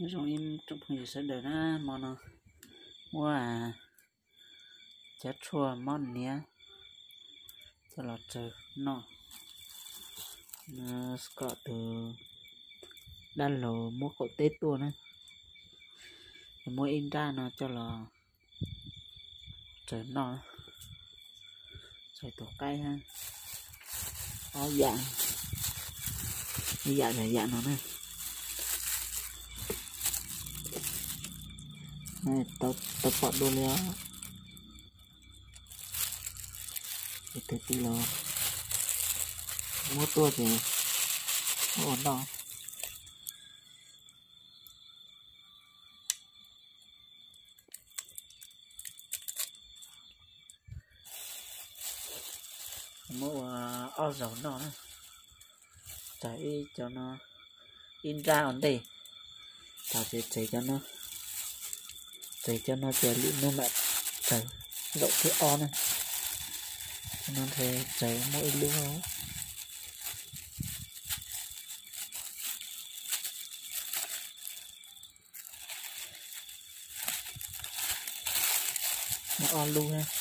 Nyob zoo ib tsoom phooj ywg sawv daws na, hmo no muab cav tshuaj mob niav coj los tsaws noj. Kom tus dab laug muab qaum teb tuaj na, muab ib nrab no coj los tsaws noj, tsaws tus qaib hab. Ob yam, ib yam yam no na. Tau pom dua li os. Ces tus tij laug muab tuaj ces muab ua noj. Muab ua ob zaug noj na. Tsaws ib co no, ib nrab ua ntej, tas ces tsev cov no, tsev cov no ces lwm hnub mam tsaws zaum thib ob na. Cov no ntshe tsaws muaj ib lub. Muaj ob lub,